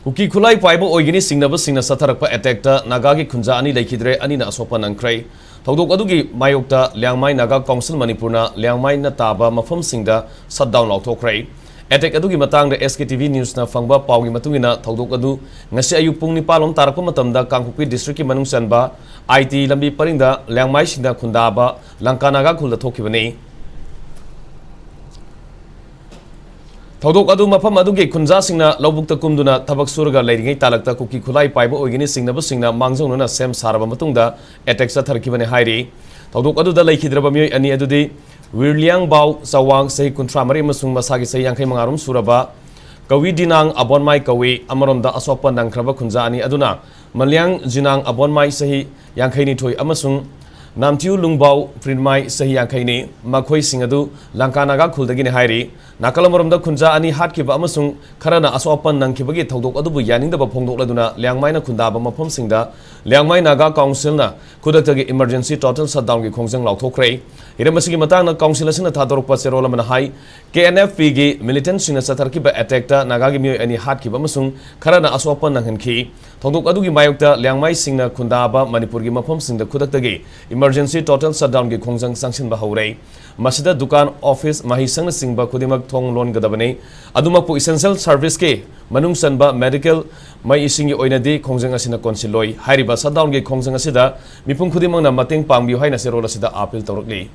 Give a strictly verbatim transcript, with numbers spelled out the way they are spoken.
ꯀꯨꯀꯤ ꯈꯨꯠꯂꯥꯏ ꯄꯥꯏꯕ ꯑꯣꯏꯒꯅꯤ ꯆꯤꯡꯅꯕꯁꯤꯡꯅ ꯆꯠꯊꯔꯛꯄ ꯑꯦꯇꯦꯛꯇ ꯅꯥꯒꯥꯒꯤ ꯈꯨꯟꯖꯥ ꯑꯅꯤ ꯂꯩꯈꯤꯗ꯭ꯔꯦ, ꯑꯅꯤꯅ ꯑꯁꯣꯛꯄ ꯅꯪꯈ꯭ꯔꯦ꯫ ꯊꯧꯗꯣꯛ ꯑꯗꯨꯒꯤ ꯃꯥꯌꯣꯛꯇ ꯂꯤꯌꯥꯡꯃꯥꯏ ꯅꯥꯒꯥ ꯀꯥꯎꯟꯁꯤꯜ ꯃꯅꯤꯄꯨꯔꯅ ꯂꯤꯌꯥꯡꯃꯥꯏꯅ ꯇꯥꯕ ꯃꯐꯝꯁꯤꯡꯗ ꯁꯠꯗꯥꯎꯟ ꯂꯥꯎꯊꯣꯛꯈ꯭ꯔꯦ꯫ ꯑꯦꯇꯦꯛ ꯑꯗꯨꯒꯤ ꯃꯇꯥꯡꯗ ꯑꯦꯁ ꯀꯦ ꯇꯤ ꯚꯤ ꯅ꯭ꯌꯨꯁꯅ ꯐꯪꯕ ꯄꯥꯎꯒꯤ ꯃꯇꯨꯡ ꯏꯟꯅ, ꯊꯧꯗꯣꯛ ꯑꯗꯨ ꯉꯁꯤ ꯑꯌꯨꯛ ꯄꯨꯡ ꯅꯤꯄꯥꯟ ꯂꯣꯝ ꯇꯥꯔꯛꯄ ꯃꯇꯝꯗ ꯀꯥꯡꯄꯣꯛꯄꯤ ꯗꯤꯁꯇ꯭ꯔꯤꯛꯀꯤ ꯃꯅꯨꯡ ꯆꯟꯕ ꯑꯥꯏ ꯇꯤ ꯂꯝꯕꯤ ꯄꯔꯤꯡꯗ ꯂꯤꯌꯥꯡꯃꯥꯏꯁꯤꯡꯅ ꯈꯨꯟꯗꯥꯕ ꯂꯪꯀꯥ ꯅꯥꯒꯥ ꯈꯨꯜꯗ ꯊꯣꯛꯈꯤꯕꯅꯤ꯫ ꯊꯧꯗꯣꯛ ꯑꯗꯨ ꯃꯐꯝ ꯑꯗꯨꯒꯤ ꯈꯨꯟꯖꯥꯁꯤꯡꯅ ꯂꯧꯕꯨꯛꯇ ꯀꯨꯝꯗꯨꯅ ꯊꯕꯛ ꯁꯨꯔꯒ ꯂꯩꯔꯤꯉꯩ ꯇꯥꯂꯛꯇ ꯀꯨꯀꯤ ꯈꯨꯠꯂꯥꯏ ꯄꯥꯏꯕ ꯑꯣꯏꯒꯅꯤ ꯆꯤꯡꯅꯕꯁꯤꯡꯅ ꯃꯥꯡꯖꯧꯅꯅ ꯁꯦꯝ ꯁꯥꯔꯕ ꯃꯇꯨꯡꯗ ꯑꯦꯇꯦꯛ ꯆꯠꯊꯔꯛꯈꯤꯕꯅꯤ ꯍꯥꯏꯔꯤ꯫ ꯊꯧꯗꯣꯛ ꯑꯗꯨꯗ ꯂꯩꯈꯤꯗ꯭ꯔꯕ ꯃꯤꯑꯣꯏ ꯑꯅꯤ ꯑꯗꯨꯗꯤ ꯋꯤꯔꯂꯤꯌꯥꯡꯕꯥꯎ ꯆꯋꯥꯡ, ꯆꯍꯤ ꯀꯨꯟꯊ꯭ꯔꯥ ꯃꯔꯤ ꯑꯃꯁꯨꯡ ꯃꯁꯥꯒꯤ ꯆꯍꯤ ꯌꯥꯡꯈꯩ ꯃꯉꯥ ꯔꯣꯝ ꯁꯨꯔꯕ ꯀꯋꯤ ꯗꯤꯅꯥꯡ ꯑꯕꯣꯟꯃꯥꯏ ꯀꯧꯏ꯫ ꯑꯃꯔꯣꯝꯗ, ꯑꯁꯣꯛꯄ ꯅꯪꯈ꯭ꯔꯕ ꯈꯨꯟꯖꯥ ꯑꯅꯤ ꯑꯗꯨꯅ ꯃꯂꯤꯌꯥꯡ ꯖꯤꯅꯥꯡ ꯑꯕꯣꯟꯃꯥꯏ, ꯆꯍꯤ ꯌꯥꯡꯈꯩ ꯅꯤꯊꯣꯏ ꯑꯃꯁꯨꯡ ꯅꯥꯝꯊꯤꯌꯨ ꯂꯨꯡꯕꯥꯎ ꯄ꯭ꯔꯤꯟꯃꯥꯏ, ꯆꯍꯤ ꯌꯥꯡꯈꯩꯅꯤ꯫ ꯃꯈꯣꯏꯁꯤꯡ ꯑꯗꯨ ꯂꯪꯀꯥ ꯅꯥꯒꯥ ꯈꯨꯜꯗꯒꯤꯅꯤ ꯍꯥꯏꯔꯤ꯫ ꯅꯥꯀꯜ ꯑꯃꯔꯣꯝꯗ, ꯈꯨꯟꯖꯥ ꯑꯅꯤ ꯍꯥꯠꯈꯤꯕ ꯑꯃꯁꯨꯡ ꯈꯔꯅ ꯑꯁꯣꯛ ꯑꯄꯟ ꯅꯪꯈꯤꯕꯒꯤ ꯊꯧꯗꯣꯛ ꯑꯗꯨꯕꯨ ꯌꯥꯅꯤꯡꯗꯕ ꯐꯣꯡꯗꯣꯛꯂꯗꯨꯅ ꯂꯤꯌꯥꯡꯃꯥꯏꯅ ꯈꯨꯟꯗꯥꯕ ꯃꯐꯝꯁꯤꯡꯗ ꯂꯤꯌꯥꯡꯃꯥꯏ ꯅꯥꯒꯥ ꯀꯥꯎꯟꯁꯤꯜꯅ ꯈꯨꯗꯛꯇꯒꯤ ꯏꯃꯔꯖꯦꯟꯁꯤ ꯇꯣꯇꯦꯜ ꯁꯠꯗꯥꯎꯟꯒꯤ ꯈꯣꯡꯖꯪ ꯂꯥꯎꯊꯣꯛꯈ꯭ꯔꯦ꯫ ꯍꯤꯔꯝ ꯑꯁꯤꯒꯤ ꯃꯇꯥꯡꯗ ꯀꯥꯎꯟꯁꯤꯜ ꯑꯁꯤꯅ ꯊꯥꯗꯣꯔꯛꯄ ꯆꯦꯔꯣꯜ ꯑꯃꯅ ꯍꯥꯏ, ꯀꯦ ꯑꯦꯟ ꯑꯦꯐ ꯄꯤꯒꯤ ꯃꯤꯂꯤꯇꯦꯟꯠꯁꯤꯡꯅ ꯆꯠꯊꯔꯛꯈꯤꯕ ꯑꯦꯇꯦꯛꯇ ꯅꯥꯒꯥꯒꯤ ꯃꯤꯑꯣꯏ ꯑꯅꯤ ꯍꯥꯠꯈꯤꯕ ꯑꯃꯁꯨꯡ ꯈꯔꯅ ꯑꯁꯣꯛ ꯑꯄꯟ ꯅꯪꯍꯟꯈꯤ꯫ ꯊꯧꯗꯣꯛ ꯑꯗꯨꯒꯤ ꯃꯥꯌꯣꯛꯇ ꯂꯤꯌꯥꯡꯃꯥꯏꯁꯤꯡꯅ ꯈꯨꯟꯗꯥꯕ ꯃꯅꯤꯄꯨꯔꯒꯤ ꯃꯐꯝꯁꯤꯡꯗ ꯈꯨꯗꯛꯇꯒꯤ ꯏꯃꯔꯖꯦꯟꯁꯤ ꯇꯣꯇꯦꯜ ꯁꯠꯗꯥꯎꯟꯒꯤ ꯈꯣꯡꯖꯪ ꯆꯪꯁꯤꯟꯕ ꯍꯧꯔꯦ꯫ ꯃꯁꯤꯗ ꯗꯨꯀꯥꯟ, ꯑꯣꯐꯤꯁ, ꯃꯍꯩꯁꯪꯅꯆꯤꯡꯕ ꯈꯨꯗꯤꯡꯃꯛ ꯊꯣꯡ ꯂꯣꯟꯒꯗꯕꯅꯤ꯫ ꯑꯗꯨꯃꯛꯄꯨ, ꯏꯁꯦꯟꯁꯤꯌꯦꯜ ꯁꯔꯚꯤꯁꯀꯤ ꯃꯅꯨꯡ ꯆꯟꯕ ꯃꯦꯗꯤꯀꯦꯜ, ꯃꯩ ꯏꯁꯤꯡꯒꯤ ꯑꯣꯏꯅꯗꯤ ꯈꯣꯡꯖꯪ ꯑꯁꯤꯅ ꯀꯣꯟꯁꯤꯜꯂꯣꯏ꯫ ꯍꯥꯏꯔꯤꯕ ꯁꯠꯗꯥꯎꯟꯒꯤ ꯈꯣꯡꯖꯪ ꯑꯁꯤꯗ ꯃꯤꯄꯨꯝ ꯈꯨꯗꯤꯡꯃꯛꯅ ꯃꯇꯦꯡ ꯄꯥꯡꯕꯤꯌꯨ ꯍꯥꯏꯅ ꯆꯦꯔꯣꯜ ꯑꯁꯤꯗ ꯑꯥꯄꯤꯜ ꯇꯧꯔꯛꯂꯤ꯫